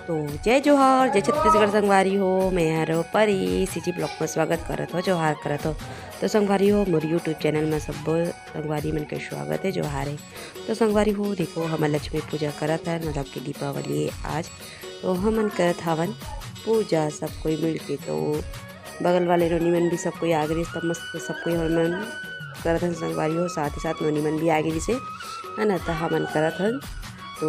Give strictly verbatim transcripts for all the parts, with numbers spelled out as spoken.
तो जय जोहार, जय छत्तीसगढ़ संगवारी हो, मैं हरो परी, CG vlog में स्वागत करत हो, जोहार करत हो। तो संगवारी हो, मोर YouTube channel में सब्बो संगवारी मन के स्वागत है, जोहार है। तो संगवारी हो, देखो, हमन लक्ष्मी पूजा करत हन, मतलब कि दीपावली है आज, तो हमन करत हवन पूजा सब कोई मिल के। तो बगल वाले नोनी मन भी सब कोई आ गे रिहिस, त मस्त सब कोई हमन करत हन संगवारी हो, साथ ही साथ नोनी मन भी आ गे रिहिस हे, है ना, त हमन करत हन। तो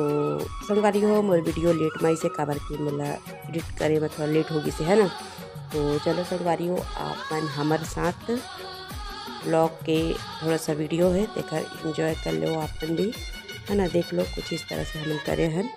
संगवारी हो, मोर video late में आइसे, काबर कि मोला edit करे में थोड़ा late हो गिस हे, है ना। तो चलो संगवारी हो, आप मन हमर साथ vlog के थोड़ा सा video है, तेकर enjoy कर लो आप मन भी, है ना। देख लो, कुछ इस तरह से हमन करे हन।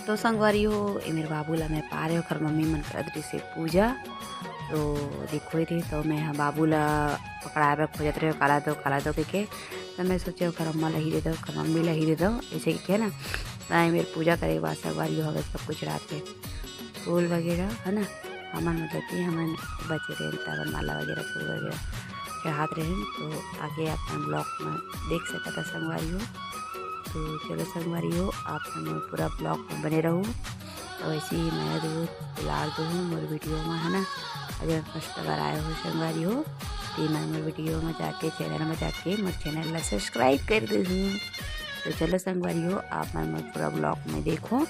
तो संगवारी हो, ए मेर बाबू ला मैं पारे, ओकर मम्मी मन करत रहिसे पूजा। तो देखो ही रही, तो मैं ह बाबू ला पकड़ाए बर खोजत रहे, काला दो, काला दो कहिके। तो मैं सोचे ओकर अम्मा ला ही दे दो, ओकर मम्मी ला ही दे दो, ऐसे कहिके ना। तो ए मेर पूजा करे के बाद संगवारी हो, हवे सब कुछ रात के फूल वगैरह, है ना, हमन मतलब कि हमन बचे रहे, तब माला वगैरह, फूल वगैरह चढ़ात रहे। तो आगे आप मन vlog में देख सकत ह संगवारी हो। तो चलो संगवारी हो, आप मन पूरा vlog में बने रहू। तो ऐसे ही मया दो, दुलार दो मोर video में, है ना। अगर first बार आए हो संगवारी हो, तो मैं मोर video में जाके, channel में जाके मोर channel ला subscribe कर दो। तो चलो संगवारी हो, आप मन मोर पूरा vlog में देखो।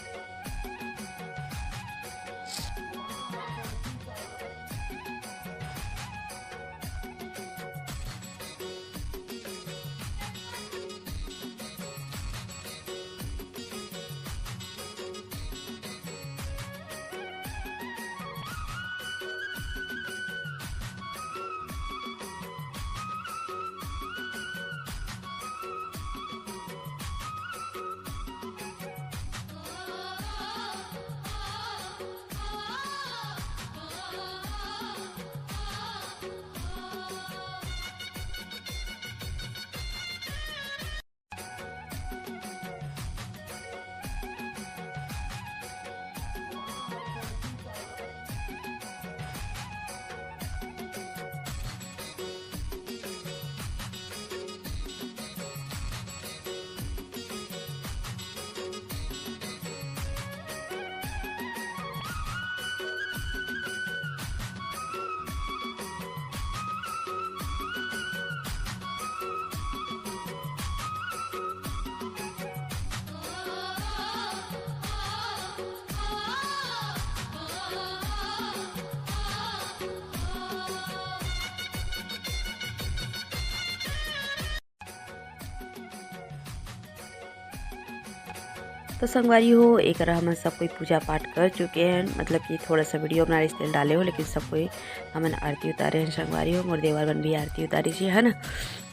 तो संगवारी हो, एकर हमन सब कोई पूजा पाठ कर चुके हैं, मतलब कि थोड़ा सा video बना रही, इसलिए डाले हो, लेकिन सब कोई हमन आरती उतारे हैं संगवारी हो। मोर देवर मन भी आरती उतारी जी, है ना।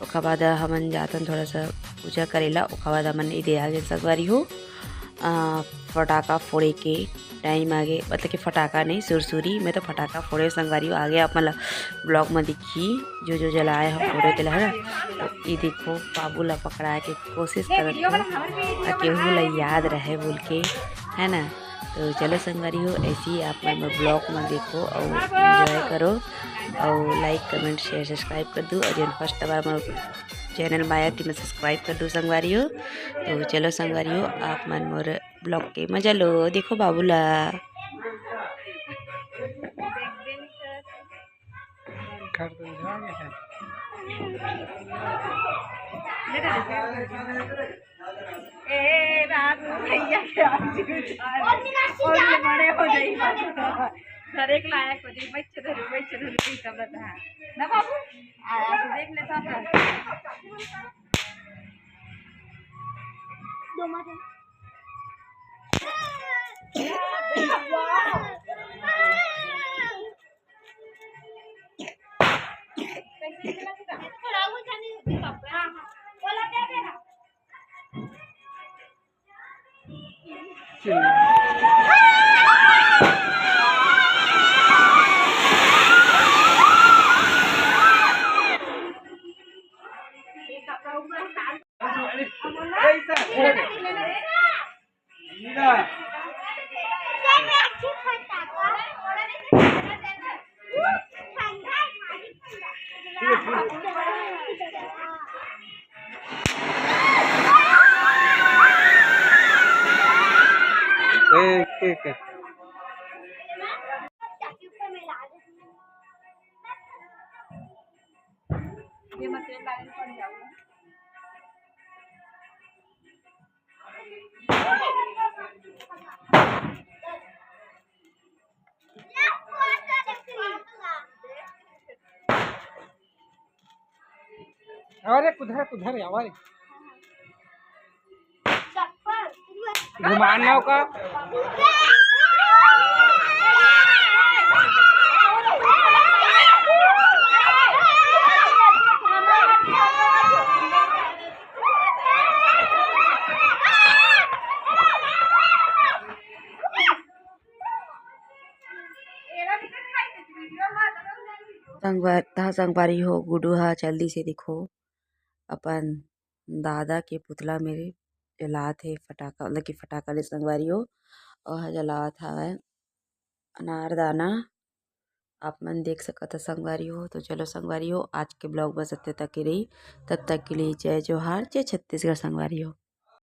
ओकर बाद हमन जातन थोड़ा सा पूजा करेला, ओकर बाद हमन इदे आ गए संगवारी हो। आ, फटाका फोड़े के time आ गे, मतलब कि फटाका नहीं, सुरसुरी। मैं तो फटाका फोड़े संगवारी हो, आगे आप मन ला vlog में दिखी, जो जो जलाए हो फोड़े तेला, है ना। तो ये देखो, बाबू ला पकड़ाए के कोशिश करत हो, ताकि ओहू ला याद रहे बोल के, है ना। तो चलो संगवारी हो, ऐसे ही आप मन vlog में देखो और enjoy करो, और like, comment, share, subscribe कर दो, और जो first बार मोर channel में आया, तेमन subscribe कर दो संगवारी हो। तो चलो संगवारी हो, आप मन मोर vlog के मजा लो। देखो बाबू ला। ए बाबू, भैया के आज और बड़े हो जाइए। हर एक लायक हो जाइए, बच्चे धरो, बच्चे धरो, सब बता। ना बाबू, आ, आ, देख लेता था। ए, के, के? अरे कुधर कुधर आवा रे। घुमान ना का। संगवार-, त संगवारी हो, गुड्डू ह चल दिस हे, देखो, अपन दादा के पुतला मेर जलात हे फटाका, मतलब कि फटाका ले संगवारी हो, ओह जलात हवय अनारदाना। आप मन देख सकत ह संगवारी हो। तो चलो संगवारी हो, आज के vlog बस अतने तक के रही। तब तक के लिए जय जोहार, जय छत्तीसगढ़ संगवारी हो।